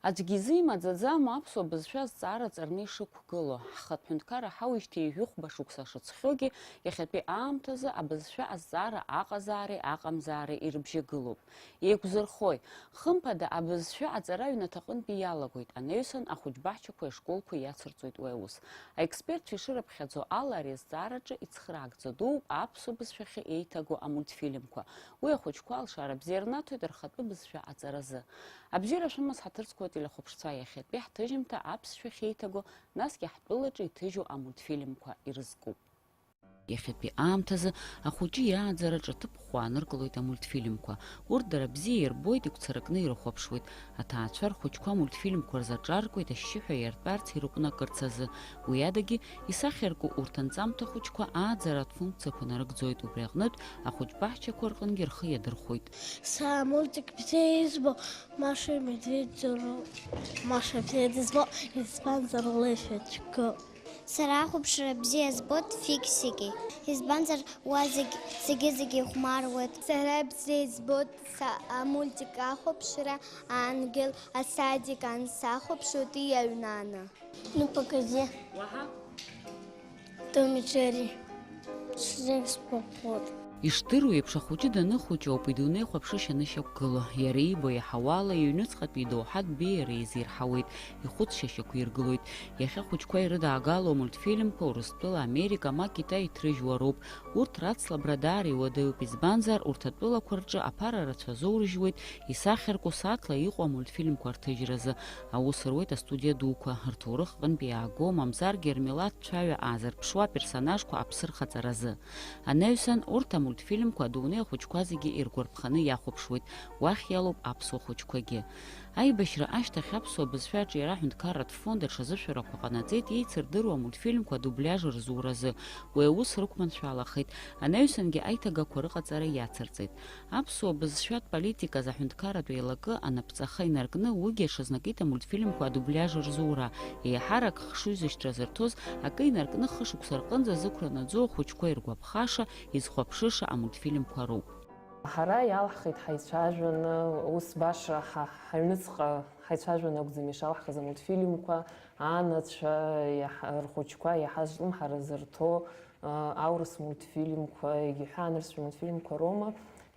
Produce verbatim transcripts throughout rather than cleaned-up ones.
Аӡәгьы изы имаӡаӡам аԥсуа бызшәа азҵаара ҵарны ишықәгылоу. Ҳхатә ҳәынҭқарра ҳауижьҭеи жәохәба шықәса шыҵхьоугьы, иахьатәи аамҭазы абызшәа азҵаара аҟазаареи аҟамзаареи ирыбжьагылоуп. Еиқәзырхои? Хымԥада, абызшәа аҵара аҩнаҭаҟынтәи иалагоит, анаҩсан ахәыҷбаҳчақәеи ашколқәеи иацырҵоит уи аус. Аекспертцәа ишырыԥхьаӡо ала, ари азҵаараҿы ицхраагӡа дууп аԥсуа бызшәахьы еиҭаго амультфильмқәа. Уи ахәыҷқәа алшара бзиа рнаҭоит рхатәы бызшәа аҵаразы. Абзиара шәымаз, ҳаҭыр зқәу ателехәаԥшцәа, иахьатәи ҳҭыжьымҭа аԥсшәахь еиҭаго, насгьы ҳтәылаҿы иҭыжьу амультфильмқәа ирызкуп. Иахьатәи аамҭазы ахәыҷы иааӡараҿы аҭыԥ ӷәӷәа ааныркылоит амультфильмқәа. Урҭ дара бзиа ирбоит, игәцаракны ирыхәаԥшуеит. Аҭаацәа рхәыҷқәа амультфильмқәа рзы аҿаркуеит, ашьшьыҳәа иартәарц ирыҟәнакырц азы. Уи адагьы, исахьарку урҭ анҵамҭа хәыҷқәа ааӡаратә функциақәа нарыгӡоит, убри аҟнытә ахәыҷбаҳчақәа рҟынгьы рхы иадырхәоит. Са амультик бзиа избо Маша и Медведь ру-, Маша и Медведь избо, избанзар лышәаҿгоуп. Сара ахәаԥшра бзиа збоит фиксики, избанзар уа зегь, зегьы-зегьы ихәмаруеит. Сара бзиа збоит са амультик ахәаԥшра, ангел, асадик ан сахәаԥшуеит иаҩнаны. Ну, погоди. Уаҳа? Том и Джерри. Сзегь сгәаԥхоит. Ишдыру еиԥш, ахәыҷы даныхәыҷу ауп идунеи хәаԥшышьа анышьақәгыло. Иара иибо иаҳауала, иҩнуҵҟатәи идоуҳатә беиара еизирҳауеит, ихәыцшьа шьақәиргылоит. Иахьа ахәыҷқәа ирыдаагало амультфильмқәа Урыстәыла, Америка, ма Китай иҭрыжьуа роуп. Урҭ рацлабра даара иуадаҩуп, избанзар, урҭ атәылақәа рҿы аԥара рацәа азоурыжьуеит исахьарку сааҭла иҟоу амультфильмқәа рҭыжьразы. Аус руеит астудиа дуқәа, рҭоурых аҟынтә иааго, мамзаргьы рмилаҭ цәаҩа аазырԥшуа аперсонажқәа аԥсы рхаҵаразы. Анаҩсан, урҭ амультфильмқәа адунеи ахәыҷқәа зегьы иргәарԥханы иахәаԥшуеит, уахь иалоуп аԥсуа хәыҷқәагьы. Аибашьра ашьҭахь аԥсуа бызшәа аҿиара аҳәынҭқарратә фонд аҽазышәарақәа ҟанаҵеит, еицырдыруа амультфильмқәа адубляж рзуразы. Уи аус рықәманшәалахеит, анаҩсангьы аиҭагақәа рыҟаҵара иацырҵеит. Аԥсуа бызшәатә политиказ аҳәынҭқарратә еилакы анапҵаха инаркны, уигьы аҽазнакит амультфильмқәа адубляж рзура. Еиҳарак хшыҩзышьҭра зырҭоз акы инаркны, хышықәса рҟынӡа зықәра наӡоу ахәыҷқәа иргәаԥхаша, изхәаԥшыша амультфильмқәа роуп. Ҳара иалҳхит ҳаицәажәаны, ус баша ҳа-, ҳаҩныҵҟа ҳаицәажәаны акәӡам ишалҳхыз амультфильмқәа, анацәа иаҳ-, рхәыҷқәа иаҳа зҿлымҳара зырҭо, а, аурыс мультфильмқәа, егьи ҳәа анырцәтәи мультфильмқәа роума,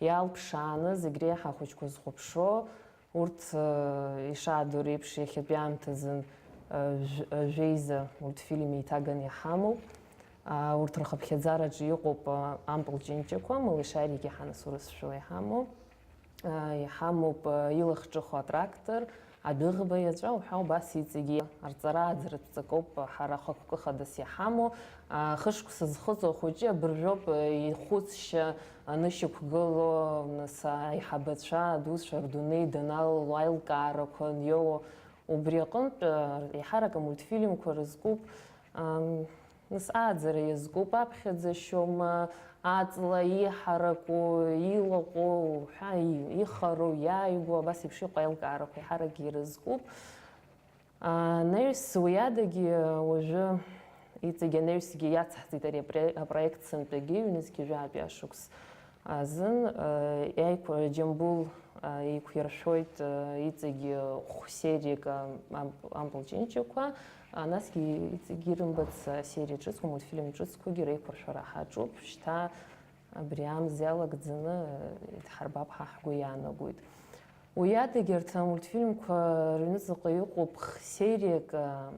иалԥшааны зегь реиҳа ахәыҷқәа зхәаԥшуа, урҭ, э, ишаадыруа еиԥш, иахьатәи аамҭазын, э, жә-, э, жәеиза мультфильм еиҭаганы иҳамоуп. А, урҭ рхыԥхьаӡараҿы иҟоуп, а, ампыл ҷынҷақәа, малышарики ҳәа нас урысшәала иҳамоу. А, иҳамоуп, а, илахҿыху атрактор, адәыӷба иаҵәа уҳәа убас иҵегьы. Арҵара ааӡаратә ҵакоуп ҳара ахықәкы хадас иҳамоу. А, хышықәса зхыҵуа ахәыҷы абыржәоуп, а, ихәыцшьа анышьақәгыло, нас аиҳабацәа, адуцәа рдунеи даналало, аилкаарақәа аниоуа. Убри аҟынтә, а, еиҳарак амультфильмқәа рызкуп, ам, нас ааӡара иазкуп, аԥхьаӡа шьоума, аҵла иҳараку, илаҟәу, уҳәа, и-, ихару, иааигәоу, абас еиԥш иҟоу аилкаарақәа еиҳаракгьы ирызкуп. Анаҩс уи адагьы уажәы иҵегь анаҩсгьы иацҳҵеит ари апре-, апроект сынтәагьы, ҩнызқьи жәаатәи ашықәс азын, э, иаиқәа-, Џьамбул, э, еиқәиршәоит, э, иҵегь хә-сериак, э, амп-, ампыл ҷынҷақәа, а, насгьы иҵегь ирымбац, э, сериа ҿыцқәа, мультфильм ҿыцқәагьы реиқәыршәара ҳаҿуп. Шьҭа абри амза иалагӡаны, э, идҳарбап ҳәа ҳгәы иаанагоит. Уи адагьы арҭ амультфильмқәа рыҩныҵҟа иҟоуп х-, сериак, э,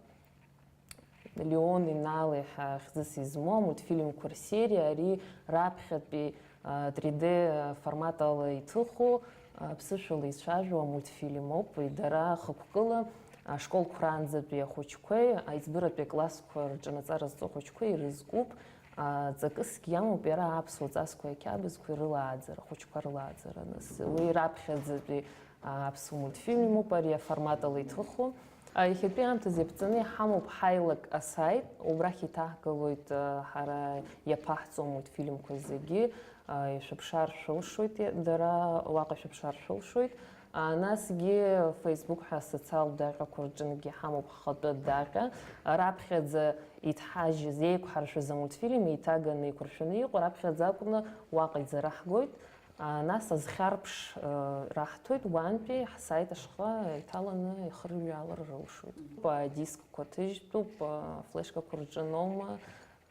Леон Инали ҳәа хьӡыс измоу амультфильмқәа рсериа, ари раԥхьатәи, а, три дэ формат ала иҭыху, а, ԥсышәала ицәажәо амультфильм ауп. Уи дара хықәкыла ашколқәраанӡатәи ахәыҷқәеи аиҵбыратәи аклассқәа рҿанаҵара зҵо ахәыҷқәеи ирызкуп. А, ҵакысгьы иамоуп иара аԥсуа ҵасқәеи ақьабзқәеи рылааӡара, ахәыҷқәа рылааӡара. Нас уи раԥхьаӡатәи, а, аԥсуа мультфильм имоуп, ари аформат ала иҭыху. А, иахьатәи аамҭазы иаԥҵаны иҳамоуп ҳаилак асайт, убрахь иҭаҳгалоит, а, ҳара иаԥаҳҵо амультфильмқәа зегьы, а, ишәыԥшаар шәылшоит, дара уаҟа шәыԥшаар шәылшоит. А, насгьы Facebook ҳәа асоциалтә даҟьақәа рҿынгьы иҳамоуп ҳхатәы даҟьа. Раԥхьаӡа иҭҳажьыз, еиқәҳаршәыз амультфильм еиҭаганы еиқәыршәаны иҟоу раԥхьаӡа акәны уаҟа иӡара ҳгоит. А, нас азхьарԥш, э, раҳҭоит, уантәи ҳсайт ашҟа иҭаланы ихырҩаалар рылшоит. Адискқәа ҭыжьтәуп, а, флешкақәа рҿыноума,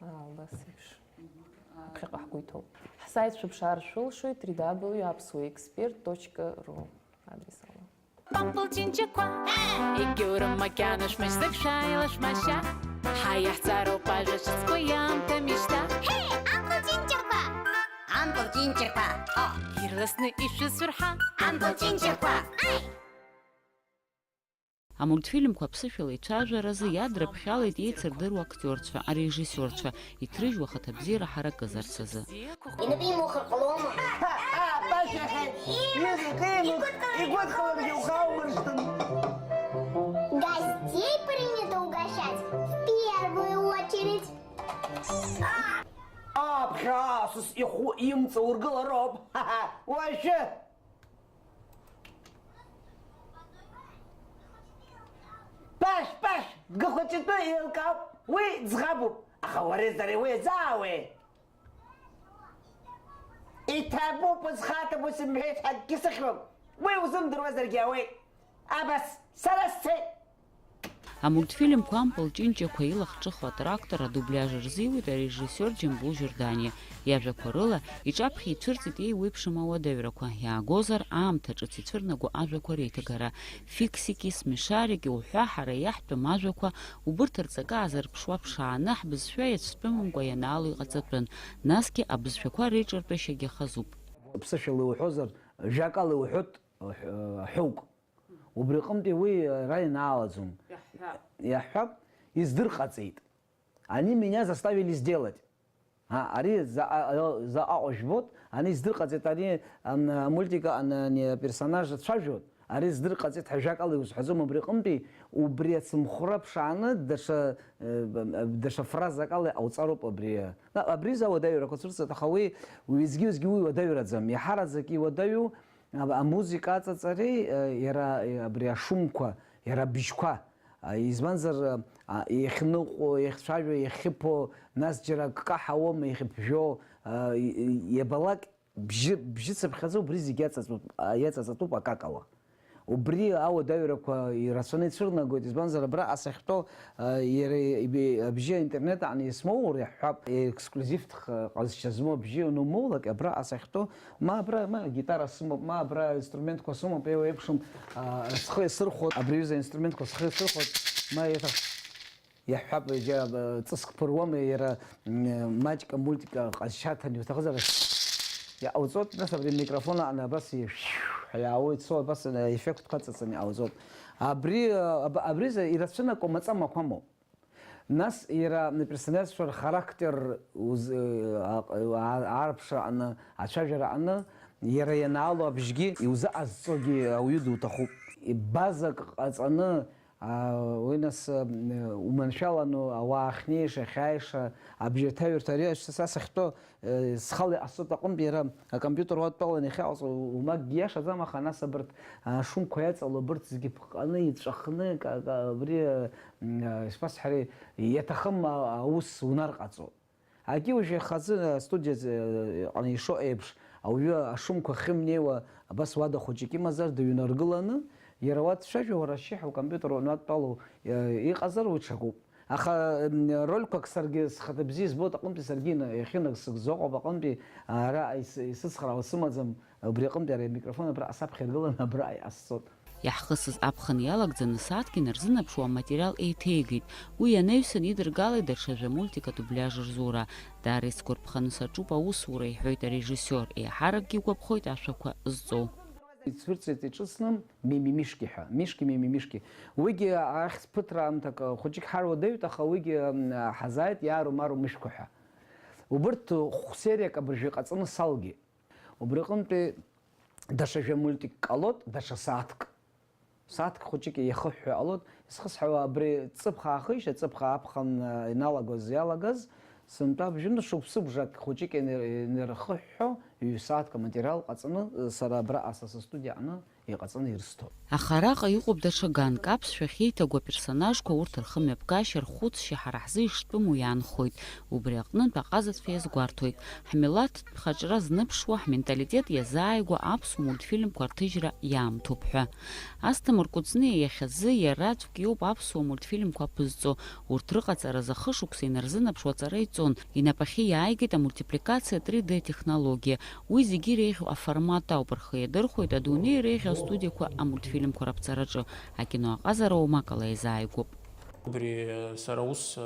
а, убас еиԥш. Аԥхьаҟа ҳгәы иҭоуп. Ҳсайт шәыԥшаар шәылшоит, три дабл ю аԥсуа эксперт точка ру адрес ала. Ампылтинчикәа, егьаурым макьана шәмышьҭахь шәааила шәмашьа. Ҳа иаҳҵароуп ажәа ҿыцқәа иамҭа мишьҭа. Ҳе, ампылтинчикәа! Ампылтинчикәа! О! Ирласны ишәысурҳа! Ампылтинчикәа! Амультфильмқәа аԥсышәала ицәажәаразы иадрыԥхьалеит еицырдыруа актиорцәа, арежиссиорцәа, иҭрыжьуа ахаҭабзиара ҳаракызарц азы. Инапы имухыр ҟалома? Ҳа, ҳа, Пашьа, ҳа, изакәи, игәыдкыларгьы ухаумыршҭын. Гостей принято угощать в первую очередь. Аԥхьа аасыс ихәы имҵа ургылароуп. Ҳа, ҳа, уажәы. Паш, Паш, дгахәыҷытәы еилкаауп, уи ӡӷабуп, аха уареи сареи уеизаауеи? Иҭабуп, узхаҭабу сымҳәеит ҳәа акгьы сыхьуам, уи узымдыруазаргьы ауеит. Абас, сара сцеит. Амультфильмқәа ампыл ҷынҷақәа илахҿыху атрактор адубляж рзиуеит арежиссиор Џьамбул Жорданиа. Иажәақәа рыла, иҿаԥхьа ицәырҵит еиуеиԥшым ауадаҩрақәа, иаагозар, аамҭа ҿыц ицәырнаго ажәақәа реиҭагара. Фиксики, смешарики уҳәа ҳара иаҳтәым ажәақәа, убырҭ рҵакы аазырԥшуа ԥшааны, ҳбызшәа иацәтәымымкәа ианаало иҟаҵатәын. Насгьы абызшәақәа реиҿартәышьагьы хазуп. Ԥсышәала иуҳәозар, жәакала иуҳәоит, ҳәоук. Убри аҟынтәи уи ара ианаалаӡом. Иаҳҳәап. Иаҳҳәап, издырҟаҵеит. Они меня заставили сделать. А, ари заҟа, заҟа ҟоу жәбоит, ани издырҟаҵеит, ари, ан-, амультика, ан-, ани аперсонаж дцәажәоит, ари издырҟаҵеит ҳәа ажәакала иузҳәаӡом, убри аҟынтәи убри ацымхәра ԥшааны даҽа, э, б-, даҽа фразак ала иҟауҵароуп абри. На, абри изы ауадаҩрақәа цәырҵуеит, аха уи уеизгьы-уеизгьы уи уадаҩраӡам, иаҳараӡак иуадаҩу, А, амузыка аҵаҵареи, э, иара, э, абри ашумқәа, иара абжьқәа, а, избанзар, а, иахьныҟәо, иахьцәажәо, иахьыԥо, нас џьара акы каҳауама, иахьыԥжәо, а, и-, и-, иабалак бжьы, бжьыцыԥхьаӡа убри зегь иаҵаҵатәуп, а, иаҵаҵатәуп акакала. Убри ауадаҩрақәа ирацәаны ицәырнагоит, избанзар, абраҟа сахьтәоу, а, иара иб-, абжьы аинтернет аҟны исмоур иаҳҳәап, ексклюзивтә х-, ҟазшьа змоу абжьы анумоулак, абраҟа сахьтәоу, ма абра, ма гитара сымоуп, ма абра инструментқәа сымоуп, еиуеиԥшым, а, схы иасырхәо, абри аҩыза аинструментқәа схы иасырхәоит, ма иаҭах-, иаҳҳәап, џьа, а, ҵыск ԥыруама, иара, м, маҷк амультик ҟазшьа аҭаны иуҭахызар, иҟауҵоит, нас абри амикрофон аҟны абас и-, ҳәа иаауеит, цо абас, а, еффектқәа аҵаҵаны иҟауҵоит. Абри, а, аб-, абри за-, ирацәынакуа маҵамақәа амоуп. Нас иара аперсонажцәа рхарактер уз-, а-, а-, аарԥшра аҟны, ацәажәара аҟны, иара ианаало абжьгьы иузыҟазҵогьы ауаҩы дуҭахуп. Базак ҟаҵаны, а, уи нас, а, уманшәалану ауаа ахьнеиша, ахьааиша, абжьаҭаҩырҭа ари са сахьтәоу Э, схала иҟасҵоит аҟынтә иара акомпиутер уадтәалан иахьаҟаҵо, умакгьы иашаӡам, аха нас абарҭ, а, шумқәа иаҵало, абарҭ зегьы ԥҟаны, иҵәахны, ка-, ка-, абри, а, м, а, ишԥасҳәари, иаҭахым, а, аус унарҟаҵо. Ак уажә ихазы, а, студиа, а, ҟаны ишо еиԥш, ауаҩы ашумқәа ахьымнеиуа, абас уада хәыҷык имазар, дыҩнаргыланы, иара уа дцәажәо, уара ашьшьыҳәа укомпиутер уануадтәалоу, а, иҟазар уи ҽакуп. Аха, м, рольқәак саргьы схаҭа бзиа избоит аҟынтәи, саргьы ина-, иахьынагсыгӡо аҟоуп аҟынтәи, ара ис-, исыцхраауа сымаӡам, убри аҟынтәи ари амикрофон абраҟа саԥхьа иргыланы абраҟа иҟасҵоит. Иаҳхысыз аԥхын иалагӡаны сааҭк инарзынаԥшуа аматериал еиҭеигеит. Уи ианаҩсан идыргалеит даҽа жәа мультик адубляж рзура. Даара исгәарԥханы саҿуп аусура, иҳәоит арежиссиор, еиҳаракгьы игәаԥхоит ашәақәа зҵоу. Ицәырҵит иҿыцны Мимимишки ҳәа. Мишки, Мимимишки. Уигьы ахьӡ ԥыҭраамҭак хәыҷык ҳаруадаҩит, аха уигьы, м, ҳазааит, иаару-мару мышәқәа ҳәа. Убырҭ хә-сериак абыржәы иҟаҵаны салгеит. Убри аҟынтәи даҽа жәа мультик ҟалоит, даҽа сааҭк. Сааҭк хәыҷык иахыҳәҳәо ҟалоит. Исхысҳәаауа абри ҵыԥх аахижьҭеи, ҵыԥх ааԥхын, а, иналагоз, иалагаз, сынтәа абжьынтә шықәсыбжак хәыҷык инир-, инирхыҳәҳәо, ҩ-сааҭк аматериал ҟаҵаны, сара абраҟа са сыстудиа аҟны иҟаҵаны ирысҭоит. Аха араҟа иҟоуп даҽа ганк, аԥсшәа ахьеиҭагу аперсонажқәа урҭ рхымҩаԥгашьа, рхәыцшьа ҳара ҳзы ишҭәыму иаанхоит. Убри аҟнытә аҟазацәа иазгәарҭоит, ҳмилаҭтә хаҿра зныԥшуа, ҳменталитет иазааигәоу аԥсуа мультфильмқәа рҭыжьра иаамҭоуп ҳәа. Асҭамыр Кәыҵниа иахьазы иара аӡәк иоуп аԥсуа мультфильмқәа аԥызҵо. Урҭ рыҟаҵаразы хышықәса инарзынаԥшуа аҵара иҵон, инапахьы иааигеит амультипликациа три Д технологиа. Уи зегьы иреиӷьу аформат ауп, рхы иадырхәоит адунеи иреиӷьу астудиақәа амультфильмқәа раԥҵараҿы. Акино аҟазара уамак ала иазааигәоуп. Убри сара ус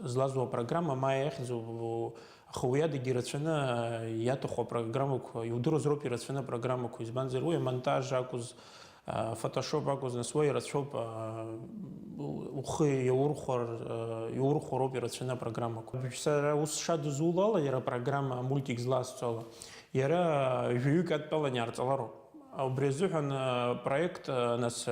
злазу апрограмма Maya иахьӡуп, аха уи адагьы ирацәаны иаҭаху апрограммақәа, иудыруазароуп ирацәаны апрограммақәа, избанзар уи амонтаж акәыз, Photoshop акәыз, нас уа ирацәоуп, ухы иаурхәар, иурхәароуп ирацәаны апрограммақәа. Сара ус шадызулала, иара апрограмма амультик зласҵо ала, иара жәаҩык адтәалан иаарҵалароуп. Убри азыҳәан апроект, нас,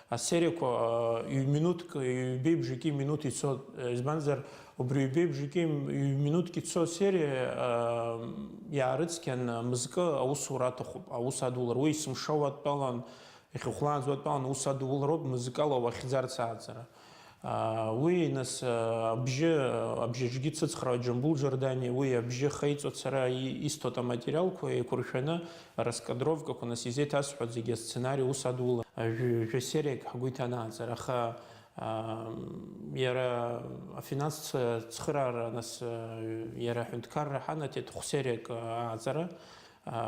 асериақәа ҩ-минуҭк, ҩбеи бжаки минуҭ ицоит, избанзар убри ҩбеи бжаки ҩ-минуҭк ицо асериа иаарыцқьан мызкы аусура аҭахуп, аус адулар. Уи есымша уадтәалан, иахьахәлаанӡа уадтәалан аус адулароуп, мызкала уахьӡарц ааӡара. Уи, нас, абжьы, абжьаҿгьы цыцхраа Џьамбул Џьардани, уи абжьы хеиҵо ацара исҭоит аматериалқәа еиқәыршәаны, раскадровкақәа, нас, изеиҭасҳәоит зегьы, асценари ус адула, жәа-, жәа сериак ҳгәы иҭанааӡар, аха, иара афинанс цхыраара, нас, иара аҳәынҭқарра ҳанаҭеит хә-сериак ааҵара.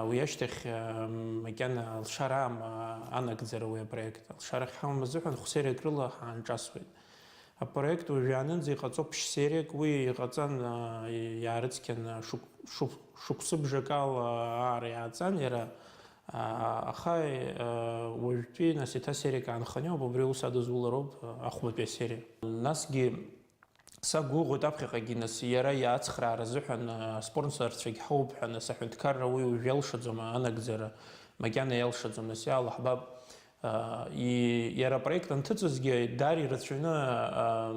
Уи ашьҭахь, макьана алшара аама анагӡара уи апроект. Алшара ахьҳамам азыҳәан хә-сериак рыла ҳаанҿасуеит. Апроект уажәаанынӡа иҟаҵоуп ԥшь-сериак, уи иҟаҵан, иаарыцқьан шықә-, шықә-, шықәсыбжак ала аара иааҵан иара, аха уажәтәи, нас, еиҭа сериак аанханы иҟоуп, убри аус адызулароуп ахәбатәи асериа. Насгьы Сақәгәыӷуеит аԥхьаҟагьы, нас, иара иацхраара азыҳәан, а, спонсорцәагь ҳауп ҳәа, нас, аҳәынҭқарра уи уажә иалшаӡом, анагӡара макьана иалшаӡом, нас, иаалаҳбап. А, и-, иара апроект анҭыҵызгьы, даара ирацәаҩны, а,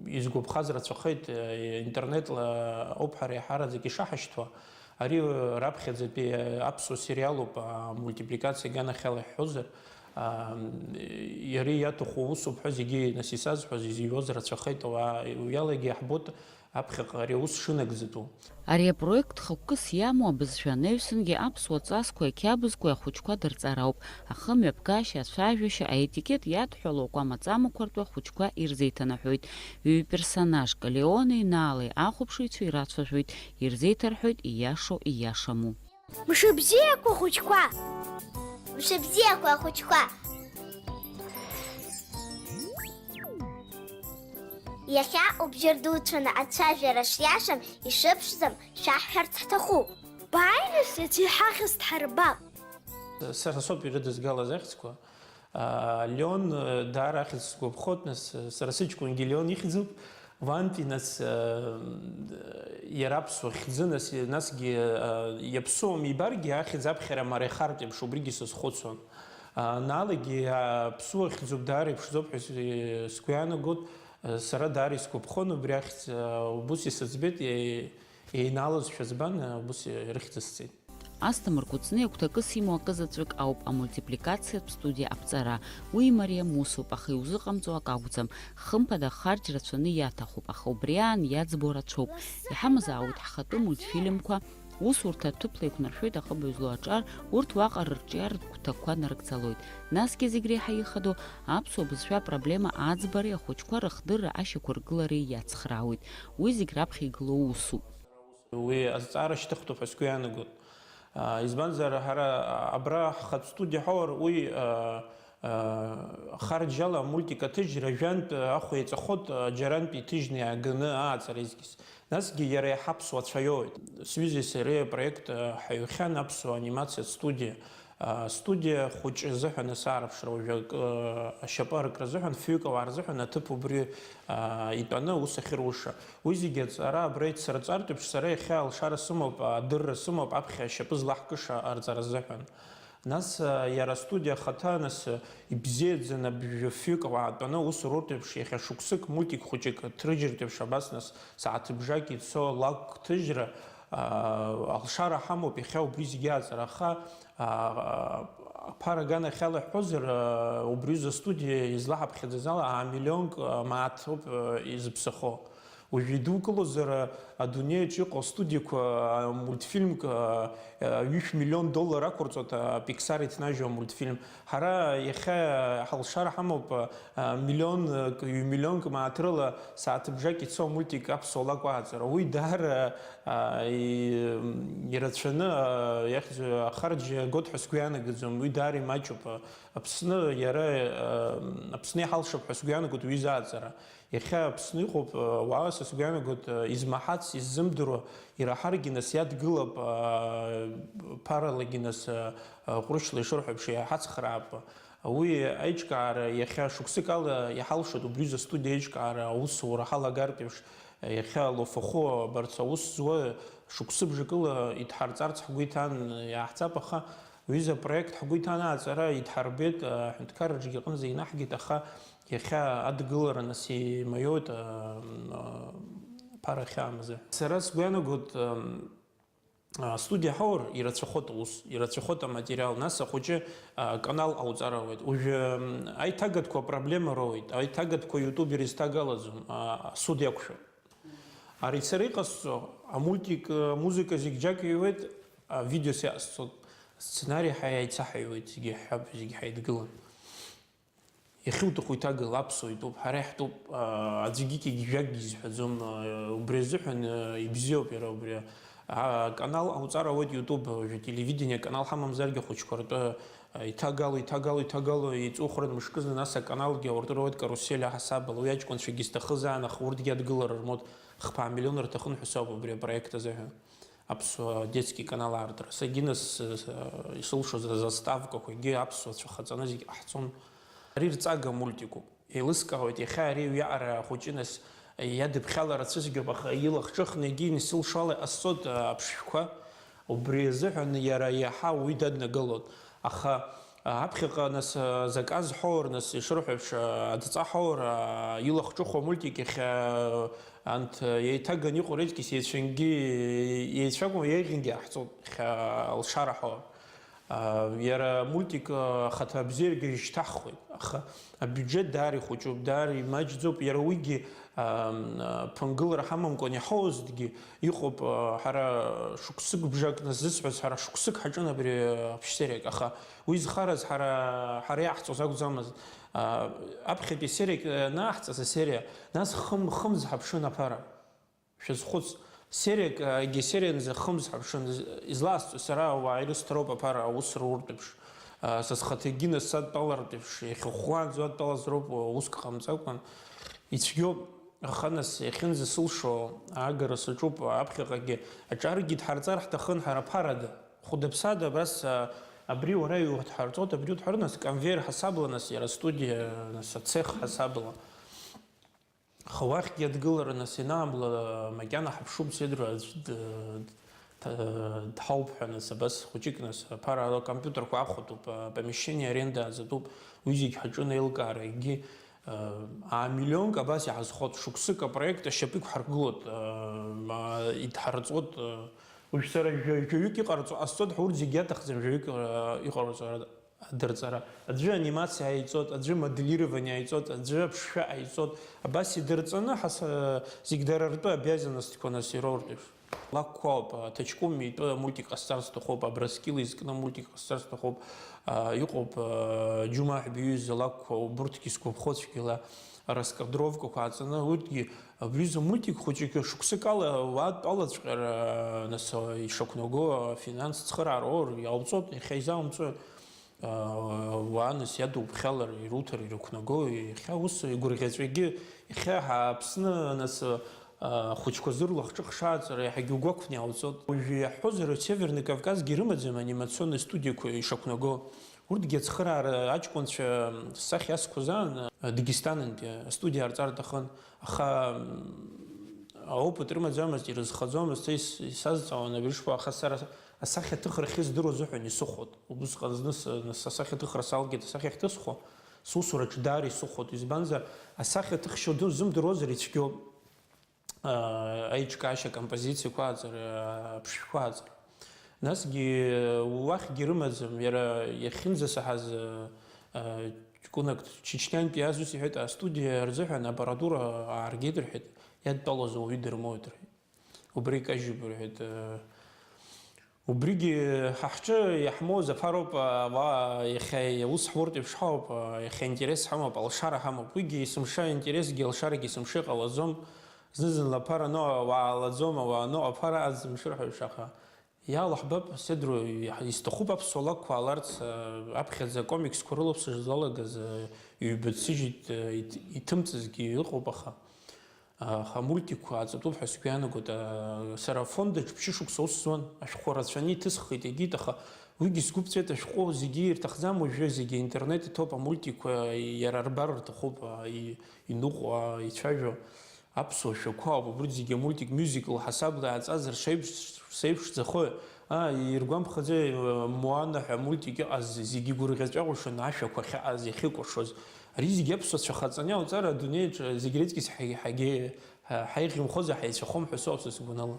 изгәаԥхаз рацәахеит, а, интернетла ауп ҳара иаҳараӡак ишаҳашьҭуа. Ари раԥхьаӡатәи аԥсуа сериалуп, а, мультипликациа аганахьала иаҳҳәозар. Иара иаҭаху усуп ҳәа зегьы, нас, исазҳәоз, изыҩуаз рацәахеит, ауаа уиалагьы иаҳбоит аԥхьаҟа ари аус шынагӡатәу. Ари апроект хықәкыс иамоу абызшәа анаҩсангьы аԥсуа ҵасқәеи ақьабзқәеи ахәыҷқәа дырҵар ауп. Ахымҩаԥгашьа, ацәажәашьа, аетикет иадҳәалоу акәама-ҵамақәа ртәы ахәыҷқәа ирзеиҭанаҳәоит. Ҩ-персонажк Леони Наалеи ахәаԥшыҩцәа ирацәажәоит, ирзеиҭарҳәоит ииашоу ииашаму. Мшыбзиақәа, хәыҷқәа! Мшыбзиақәа, ахәыҷқәа! Иахьа убжьы рдуцәаны ацәажәара шиашам, ишыԥшӡам шәаҳҳәарц ҳҭахуп. Бааи, нас, иацы иҳахьыз дҳарбап. Сара соуп ирыдызгалаз ахьӡқәа. Леон даара ахьӡ сгәаԥхоит, нас, сара сыҷкәынгьы Леон ихьӡуп. Ванти, нас, иара аԥсуа хьӡы, нас, насгьы иаԥсуам ибаргьы, ахьӡ аԥхьара мара ихартә еиԥш, убригьы сазхәыцуан. Налагьы аԥсуа хьӡуп, даара иԥшӡоуп ҳәа сгәы иаанагоит. Сара даара исгәаԥхон убри ахьӡ, убыс исыӡбеит, еинаалазшәа збан, убыс ирыхьӡысҵеит. Асҭамыр Кәыҵниа гәҭакыс имоу акызаҵәык ауп амультипликациатә студиа аԥҵара. Уи имариам усуп, аха иузыҟамҵо ак акәӡам. Хымԥада, ахарџь рацәаны иаҭахуп, аха убри аан иаӡбо рацәоуп. Иҳамазаауеит ҳхатәы мультфильмқәа, усурҭа аҭыԥла еиқәнаршәоит аҟыбаҩ злоу аҿар, урҭ уаҟа рырҿиаратә гәҭакқәа нарыгӡалоит. Насгьы зегь реиҳа ихадоу аԥсуа бызшәа апроблема аӡбареи ахәыҷқәа рыхдырра ашьақәыргылареи иацхраауеит. Уи зегь раԥхьа игылоу усуп. Уи азҵаара шьҭыхтәуп ҳәа сгәы иаанагоит. Избанзар, ҳара абра ҳхатә студиа ҳаур, уи харџьала амультик аҭыжьра жәантә ахә еиҵахоит, џьарантә иҭыжьны иааганы ааҵара изкыз. Насгьы иара иаҳа аԥсуа цәаиоуит. Сҩызеи сареи апроект ҳаҩхьан аԥсуа анимациатә студиа. Студиа хәыҷы азыҳәан асаарԥшра уажәы акы, ашьапы аркра азыҳәан, фҩык ауаа рзыҳәан аҭыԥ убри итәаны аус ахьыруша. Уи зегьы аҵара абра ицырҵартә еиԥш, сара иахьа алшара сымоуп, адырра сымоуп аԥхьа ашьапы злаҳкыша арҵара азыҳәан. Нас, иара астудиа ахаҭа, нас, ибзиаӡаны абжа фҩык ауаа тәаны аус руртә еиԥш, иахьа шықәсык мультик хәыҷык ҭрыжьыртә еиԥш абас, нас, сааҭыбжак ицо лакәк ҭыжьра, алшара ҳамоуп иахьа убри зегьы аҵара, аха, Ԥара аганахьала иаҳҳәозар, убри аҩыза астудиа излаҳаԥхьаӡаз ала, аа, миллионк мааҭ ауп изыԥсахо. Уажәы идукылозар, адунеиаҿ иҟоу астудиақәа, мультфильмк ҩышә миллион доллар ақәырҵоит, Pixar иҭнажьу амультфильм. Ҳара иахьа ҳалшара ҳамоуп, миллионк, ҩ-миллионк мааҭ рыла сааҭыбжак ицо амультик аԥсуа лакә аҟаҵара. Уи даара, а, и-, ирацәаны, а, иахьӡу-, ахарџь гот ҳәа сгәы ианагаӡом, уи даара имаҷуп. Аԥсны иара, а, Аԥсны иҳалшап ҳәа сгәы иаанагоит уи изааӡара. Иахьа Аԥсны иҟоуп, а, уаа, са сгәы иаанагоит, а, измаҳац, иззымдыруа, ираҳаргьы нас иадгылап, а, ԥаралагьы нас, а, а, ҟәрышьла ишырҳәо еиԥш иҳацхраап. Уи аиҿкаара иахьа шықәсык ала иҳалшоит, убри аҩыза астудиа аиҿкаара аусура ҳалагартә еиԥш, иахьа Лофахәы абарҭ аус зуа шықәсыбжакыла идҳарҵарц ҳгәы иҭан, иааҳҵап, аха уи аҩыза апроект ҳгәы иҭан, аҵара идҳарбеит, аҳәынҭқарраҿгьы аҟынӡа инаҳгеит, аха иахьа адгылара нас имаиоит, а, а, ԥара ахьаам азы. Сара сгәы иаанагоит, ам, А, астудиа ҳаур ирацәахоит аус, ирацәахоит аматериал, нас ахәыҷы, а, канал ҟауҵар ауеит. Уажәы, м, аиҭагатәқәа апроблема роуеит, аиҭагатәқәа YouTube ирызҭагалаӡом, а, астудиа ақәшәоит. Ари сара иҟасҵо, амультик, а, амузыка зегь џьак иҩуеит, авидеос иҟасҵоит, асценари ҳәа иаицаҳаиуеит, зегьы ҳҳәап, зегь ҳаидгылан. Иахьуҭаху иҭагала, аԥсуа итәуп, ҳара иаҳтәуп, аа, аӡәгьы кьыгьжәакгьы изҳәаӡом, аа, убри азыҳәан, аа, ибзиоуп иара убри. Аканал ҟауҵар ауеит YouTube, уажәы ателевидение аканал ҳамамзаргьы ахәыҷқәа ртәы, аа, иҭагало, иҭагало, иҭагало, еиҵухрын мышкызны, нас аканалгьы ауртыр ауеит карусель аҳасабала, уи аҷкәынцәагьы изҭахызаан, аха урҭгьы адгылара рмоуит, хԥа миллион рҭахын ҳәа соуп убри апроект азыҳәан. Аԥсуа детски канал аартра. Саргьы нас, э, исылшоз азаставкақәа егьи аԥсуа цәа хаҵаны зегь ҟаҳҵон. Ари рҵага мультикуп. Еилыскаауеит, иахьа ари уиаҟара ахәыҷы нас иадыԥхьалара цәыцәгьоуп, аха илахҿыхны егьи исылшо ала иҟасҵоит, э, аԥшшәқәа. Убри азыҳәан иара иаҳа уи даднагалон. Аха Аԥхьаҟа, нас, заказ ҳаур, нас, ишырҳәо еиԥш, адҵа ҳаур, илахҿыху амультик иахьа, анҭ, еиҭаганы иҟоу реиҿкьыс еицәангьы, еицәакәым, еиӷьынгьы ааҳҵоит, иахьа алшара ҳаур. Иара амультик ахаҭа абзиарагьы ишьҭаҳхуеит, аха абиуџьет даара ихәыҷуп, даара имаҷӡоуп, иара уигьы, ам, ԥынгылара ҳамамкәан иҳауазҭгьы, Иҟоуп, а, ҳара шықәсык бжак назысҳәаз, ҳара шықәсык ҳаҿын абри, а, аԥшьсериак, аха уи зхараз ҳара, ҳара иаҳҵоз акәӡамызт. А, аԥхьатәи сериак, а, анааҳҵаз асериа, нас хым-, хымз ҳаԥшын аԥара. Шәазхәыц, сериак, а, егьи серианӡа хымз ҳаԥшын. З-, изласҵо сара ауаа ирысҭароуп аԥара аус руртә еиԥш. А, са схаҭагьы нас садтәалартә еиԥш, иахьа ӷәӷәа аӡәы адтәалаз роуп, а, уск ҟамҵакәан. Ицәгьоуп. Аха нас, иахьынӡасылшо аагара саҿуп, аԥхьаҟагьы аҿаргьы дҳарҵар ҳҭахын ҳара ԥарада. Хәыда-ԥсада абас, а, абри уара иудҳарҵоит, абри удҳару, нас, конвейер ҳасабла, нас, иара астудиа, нас, ацех ҳасабла. Аха уахьгьы адгылара, нас, ианаамла, макьана ҳаԥшуп, сеидру аӡә д-, д-, дҳауп ҳәа, нас, абас хәыҷык, нас, аԥара ала акомпиутерқәа ахәатәуп, апомешьчение аренда азатәуп, уи зегь ҳаҿын аилкаара, егьи А миллионк абас иаҳазхоит, шықәсык апроект ашьапы иқәҳаргылоит, а, идҳарҵоит, а, уажә сара жәа-, жәаҩык иҟарҵо ҟасҵоит ҳәа урҭ зегьы иаҭахӡам, жәаҩык, а, иҟарҵо адырҵара. Аӡәы анимациа аиҵоит, аӡәы моделирование аиҵоит, аӡәы аԥшшәа аиҵоит. Абас идырҵаны ҳас-, а, зегь дара ртәы обязанностьқәа нас ироуртә еиԥш. Лакәқәа ауп, а, ҭаҷкәым итәы мультик ҟасҵар сҭахуп, Абрыскьыл изкны мультик ҟасҵар сҭахуп, а, иҟоуп, а, Џьумаҳ биҩыза лакәқәа, убырҭгьы сгәаԥхо цәгьала раскадровкақәа ааҵаны, урҭгьы, абри аҩыза мультик хәыҷык шықәсык ала уаатә алаҵәҟьара, нас, а, ишақәнаго афинанс цхыраароур иаауҵоит, иахьа изаумҵои? Уаа нас иадуԥхьалар, ируҭар ирықәнаго, иахьа ус игәырӷьаҵәагьы, иахьа ҳа Аԥсны нас, ахәыҷқәа зырлахҿыхшааҵара иаҳагьы угәақәны иаауҵоит. Уажәы иаҳҳәозар, Северный Кавказгьы ирымаӡам анимационный студиақәа ишақәнаго. Урҭгьы ацхыраара аҷкәынцәа сахьа иазқәаз аан, Дагестанынтәи астудиа арҵар аҭахын. Аха, м, аопыт рымаӡамызт, ирызхаӡомызт, са ис-, исазҵаауан абри шԥа, аха сара асахьаҭыхра ахьыздыруа азыҳәан исыхәот. Убысҟан зны с-, нас асахьаҭыхра салгеит, асахьа ахьҭысхуа, сусураҿы даара исыхәот. Избанзар, асахьаҭыхшьа ду-, зымдыруазар ицәгьоуп. А, аиҿкаашьа, акомпозициақәа аҵара, аԥшшәқәа аҵара. Насгьы уахьгьы рымаӡам, иара иахьынӡасаҳаз, э, э, ҷкәынак Чечниантәи иааз ус иҳәеит, астудиа рзыҳәан аппаратура ааргеит рҳәеит, иадтәалаз уаҩы дырмоуит рҳәеит. Убри икажьуп рҳәеит. Э, убригьы ҳа ҳҿы иаҳмоуз аԥароуп, ауаа иахьа аус ҳуртә еиԥш ҳауп, иахьа интерес ҳамоуп, алшара ҳамоуп. Уигьы есымша интересгьы алшарагьы есымша иҟалаӡом. Зны-зынла аԥара ану ауаа алаӡом, ауаа ану аԥара аӡым шырҳәо еиԥш, аха иалаҳбап, сеидру, исҭахуп аԥсуа лакәқәа ааларц, аԥхьаӡа акомиксқәа рыла аԥсуа залагаз, ҩба дсыжьит, иҭ-, иҭымҵызгьы ыҟоуп, аха, аха амультикқәа ааҵатәуп ҳәа сгәы иаанагоит. Сара афонд аҿы ԥшьышықәса аус зуан, ашәҟәқәа рацәаны иҭысххеит, егьит, аха уигьы сгәы ԥҵәеит, ашәҟәы зегьы ирҭахӡам, уажәы зегьы аинтернет иҭоуп, амультикқәа иара рбар рҭахуп, и-, иныҟәо, ицәажәо. Аԥсуа шәақәа ауп, убри зегьы амультик, мюзикл ҳасабла иааҵазар шеиԥш-, шеиԥшӡахои? Аа, иргәамԥхаӡеи, э, Моана ҳәа амультик иҟаз, зегьы игәырӷьаҵәа ҟәышын ашәақәа ахьааз, иахьыкәашоз. Ари зегьы аԥсуацәа хаҵаны иауҵар, адунеиаҿ зегь рыҵкьыс ҳа-, ҳагьы-, ҳа-, ҳаиӷьымхозар, ҳаицәахом ҳәа соуп са сгәанала.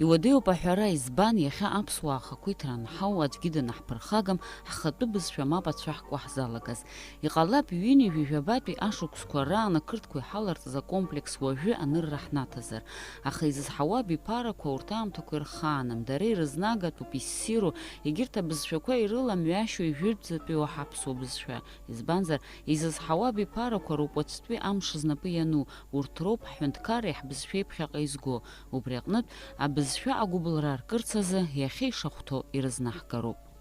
Иуадаҩуп аҳәара, избан, иахьа аԥсуаа ахақәиҭра анҳау, аӡәгьы данаҳԥырхагам, ҳхатәы бызшәа мап ацәаҳкуа ҳзалагаз. Иҟалап, ҩынҩажәи жәабатәи ашықәсқәа раан ақырҭқәа иҳаларҵаз акомплекс уажәы анырра ҳнаҭазар. Аха изызҳауа абиԥарақәа урҭ аамҭақәа ирхаанам, дара ирызнагатәуп, иссиру, егьырҭ абызшәақәа ирыламҩашьо ижәытәӡатәиу ҳаԥсуа бызшәа. Избанзар, изызҳауа абиԥарақәа роуп уаҵәтәи амш знапы иану, урҭ роуп ҳҳәынҭқарреи ҳбызшәеи ԥхьаҟа изго. Убри аҟнытә, абызшәа агәыбылра аркырц азы иахьа ишахәҭоу ирызнаҳгароуп.